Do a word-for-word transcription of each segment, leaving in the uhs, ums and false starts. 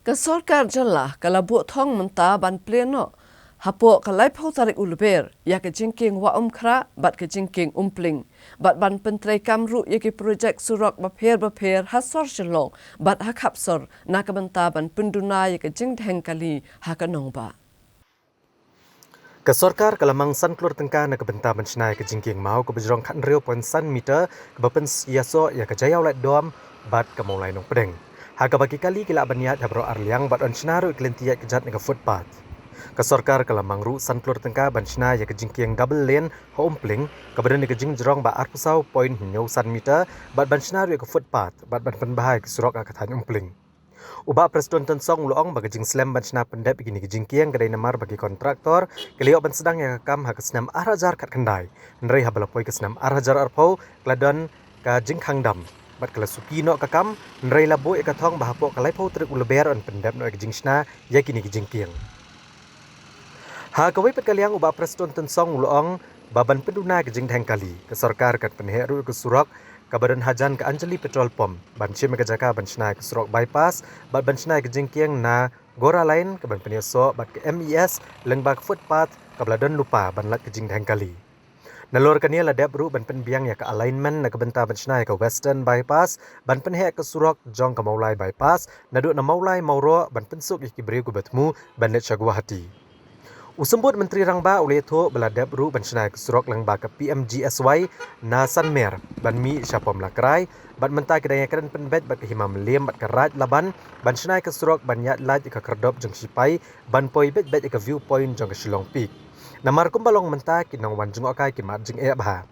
Ka sorkar jylla ka la buh thong mynta ban plie noh hapoh ka laiphew tarik u Lber ïa ka jingkieng Wah Umkhrah bad ka jingkieng Umpling, bad ban pyntreikam ruh ïa ki projek surok bapher bapher ha sor Shillong bad ha khap sor, na ka bynta ban pynduna ïa ka jingdheng kali ha ka nongbah. Ka sorkar ka la mang san klur tyngka na ka bynta ban shna ïa ka jingkieng maw kaba jrong khathynriew point san meter, kaba pynïasoh ïa ka Jaiaw Laitdom bad ka Mawlai Nongpdeng, ha kaba ki kali ki lah ban ïaid ha baroh ar liang bad yn shna ruh ïa ki lynti ïaid kjat na ka footpath. Ka sorkar ka la mang ruh san klur tyngka ban shna ïa ka jingkieng double lane ha Umpling, kaba don ïa ka jingjrong ba arphew saw point hynñiew san meter, bad ban shna ruh ïa ka footpath bad ban pynbha ïa ka surok ha ka thaiñ Umpling. U Bah Prestone Tynsong u la ong ba ka jingslem ban shna pyndep ïa kine ki jingkieng ka dei namar ba ki kontraktor ki la ïoh ban sdang ïa ka kam ha ka snem ar hajar khatkhyndai, hynrei haba la poi ka snem ar hajar arphew ka la don ka jingkhang dam bad ka la suki noh ka kam, hynrei la buh ïa ka thong ba hapoh ka laiphew tarik u Lber yn pyndep noh ïa ka jingshna ïa kine ki jingkieng. Ha kawei pat ka liang, u Bah Prestone Tynsong u la ong ba ban pynduna ïa ka jingdheng kali, ka sorkar kan pynheh ruh ïa ka surok kaba don hajan ka Anjali Petrol Pump ban shim ïa ka jaka ban shna ïa ka surok bypass bad ban shna ïa ka jingkieng na Gora Line kaban pynïasoh bad ka M E S lyngba ka footpath kaba la don lypa ban lait ka jingdheng kali. Nalor kane la dep ruh ban pynbiang ïa ka alignment na ka bynta ban shna ïa ka Western Bypass ban pynheh ka surok jong ka Mawlai Bypass naduh na Mawlai Mawroh ban pynsuk ïa ki briew kiba thmu ban leit sha Guwahati. U Symbud Myntri Rangbah u la ïathuh ba la dep ruh ban shna ïa ka surok lyngba ka P M G S Y na Sanmer ban mih sha Pom Lakrai, bad mynta ki dang ïakren pynbeit bad ka Hima Mylliem bad ka Raid Laban ban shna ïa ka surok ban ïaid lait ïa ka khyrdop jong ki shipai ban poi beit beit ïa ka view point jong ka Shillong Peak. Namar kumba long mynta ki nongwan jngohkai ki mad jingeh bha.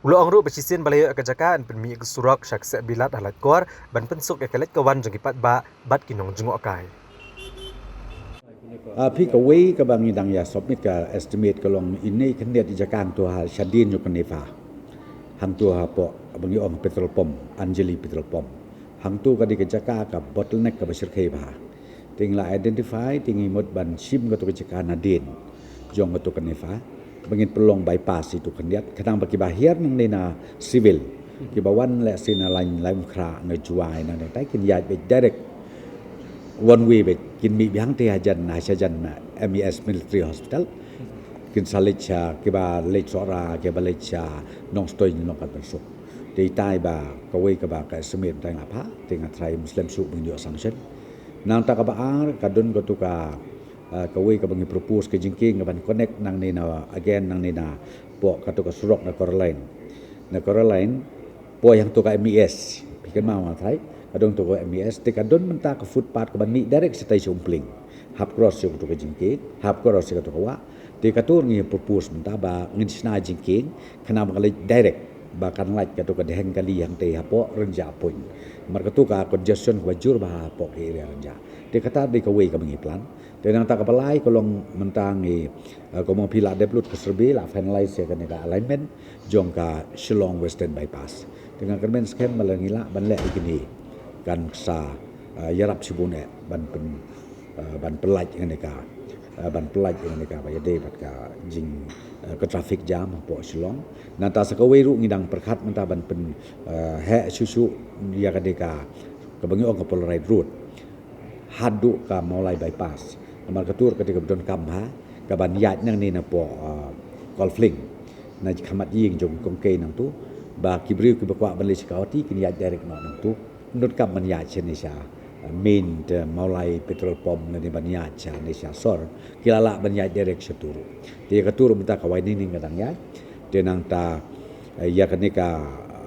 U la ong ruh ba shisien ba la ïoh ïa ka jaka yn pynmih ïa ka surok sha Kseh Bilat ha Laitkor ban pynsuk ïa ka leit ka wan jong ki paidbah bad ki nongjngohkai. Ah, phi, kawei kaba ngi dang ïa submit ka estimate ka long ine i khyndiat i jaka hangto ha shadien jong ka NEFA. Hangto hapoh ba ngi ong petrol pump, Anjali Petrol Pump. Hangto ka dei ka jaka ka bottleneck kaba shyrkhei bha. Te ngi la identify, te ngi mut ban shim kato ka jaka nadien jong kato ka NEFA ba ngin pynlong bypass ïa kato khyndiat, khnang ba kiba hiar nangne na civil, kiba wan lehse na lain Umkhrah, na Jowai, nangne tai, kin ïaid beit direct one way beit, kin mih biang te hajan, na shajan M E S Military Hospital, kin sa leit sha, kiba leit Sohra, kiba leit sha Nongstoiñ, Nongkatbynsuh. Te itai ba kawei kaba ka estimate mynta ngi la phah, te nga tharai mynslem shuh ba ngin ïoh sanction. Nangta kaba ar ka don kato ka, ah, kawei kaba ngi propose ka jingkieng kaban connect nangne na, again nangne na, hapoh kato ka surok na Coraline. Na Coraline poi hangto ka M E S. Phi kynmaw, nga tharai ka don to ka M E S, te ka don mynta ka footpath kaban mih direct shatai sha Umpling, half cross sha kato ka jingkieng, half cross sha kato ka wah. Te kato ngi propose mynta ba ngin shna jingkieng khnang ba kan leit direct, ba kan lait kato ka dheng kali hangtei hapoh Rynjah Point. Namar kato ka congestion kaba jur bha hapoh ka area Rynjah. Te kata dei kawei kaba ngi plan. Te nangta kaba lai ka long mynta ngi, eh, kumba phi la dep lut ka survey, la finalize ïa kane ka alignment jong ka Shillong Western Bypass. Te nga kyrmen skhem ba lada ngi lah ban leh ïa kine kan sa, eh, ïarap shibun eh ban pyn, eh, ban pynlait ïa kane ka, eh, ban pynlait ïa kane kaba ïadei bad ka jing, eh, ka traffic jam hapoh Shillong. Nangta sa kawei ruh ngi dang pyrkhat mynta ban pyn, eh, heh shuh shuh ïa kane ka, kaba ngi ong ka polarized road haduh ka Mawlai Bypass. Namar kato ka dei kaba donkam bha, kaban ïaid nangne na hapoh, ah, Kolfling, na khmat ïing jong kong kei nangto, ba ki briew kiba kwah ban leit sha Guwahati kin ïaid direct noh nangto. Donkam ban ïaid shane sha, ah, main, te Mawlai petrol pump lane ban ïaid shane sha sor, ki la lah ban ïaid direct shato ruh. Te kato ruh mynta ka widening ka dang ïaid. Te nangta, eh, ïa kane ka,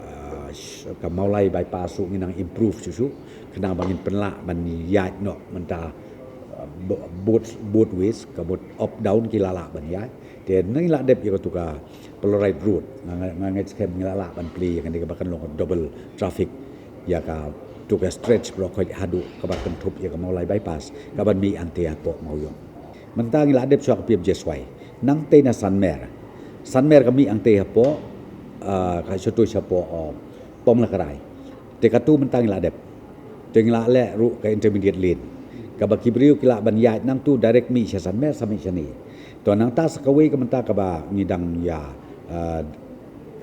eh, sh-, ka Mawlai Bypass ruh ngin nang improve shuh shuh khnang ba ngin pynlah ban ïaid noh mynta, eh, bo-, both, both ways, ka both up down ki la lah ban ïaid. Te ngi la dep ïa kato ka polarized road, nga, nga, nga ngeit skhem ngi la lah ban plie ïa kane kaba kan long double traffic ïa kato ka stretch baroh khoit haduh kaba kynthup ïa ka Mawlai Bypass kaban mih hangtei hapoh Mawïong. Mynta ngi la dep shuwa ka P M G S Y. Nangtei na Sanmer. Sanmer ka mih hangtei hapoh, ah, ka shuwa to sha hapoh, ah, Pom Lakrai. Te kato mynta ngi la dep. Te ngi la leh ruh ka intermediate lane, kaba ki briew ki lah ban ïaid nangto direct mih sha Sanmer, sa mih shane. To nangta sa kawei ka mynta kaba ngi dang ïa, ah,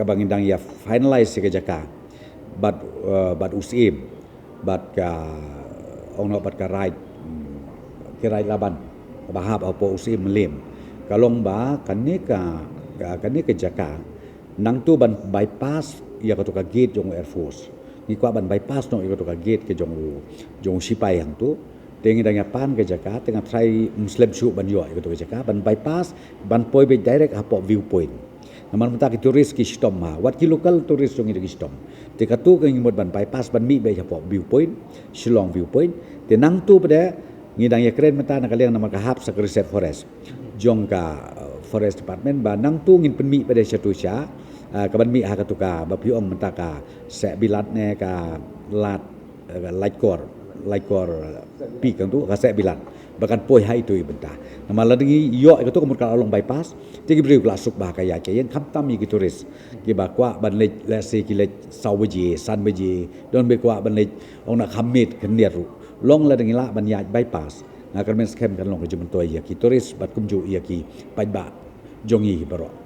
kaba ngi dang ïa finalize ïa ka jaka bad, ah, bad u Syiem bad ka, ong noh bad ka raid, mm, ki raid Laban, ba hap hapoh u Syiem Mylliem. Ka long ba kane ka, ka, kane ka jaka nangtu ban bypass ïa katu ka gate jong u Air Force. Ngi kwah ban bypass noh ïa katu ka gate ka jong u, jong u sipai hangtu. Te ngi dang ïa pan ka jaka, te nga trai ym slem shuh ban ïoh ïa katu ka jaka, ban bypass, ban poi beit direct hapoh viewpoint. Namar mynta ki tourist ki shitom ha, wat ki local tourist jong ngi ki shitom. Te katu ka ngi mut ban bypass, ban mih beit hapoh viewpoint, Shillong viewpoint. Te nangtu pat de ngi dang ïa kren mynta na ka liang namar ka hap sa ka reserve forest jong ka, uh, forest department, ba nangtu ngin pynmih pat de shatu sha, uh, ka ban mih ha katu ka ba phi ong mynta ka Seh Bilat ne ka Lad, uh, Laitkor, Laitkor, uh, Peak hangtu, ka Seh Bilat. Ba kan poi ha itu i bynta. Namar lada ngi ïoh ïa katu ka mut ka la long bypass, te ki briew ki la suk bha ka ïaid ka ïeng, khamtam ïa ki tourist kiba kwah ban leit, let's say ki leit saw baje, san baje, don ba kwah ban leit ong na kham miet khyndiat ruh. Long lada ngi lah ban ïaid bypass, nga kyrmen skhem kan long ka jingmyntoi ïa ki tourist bad kumjuh ïa ki paidbah jong ngi baroh.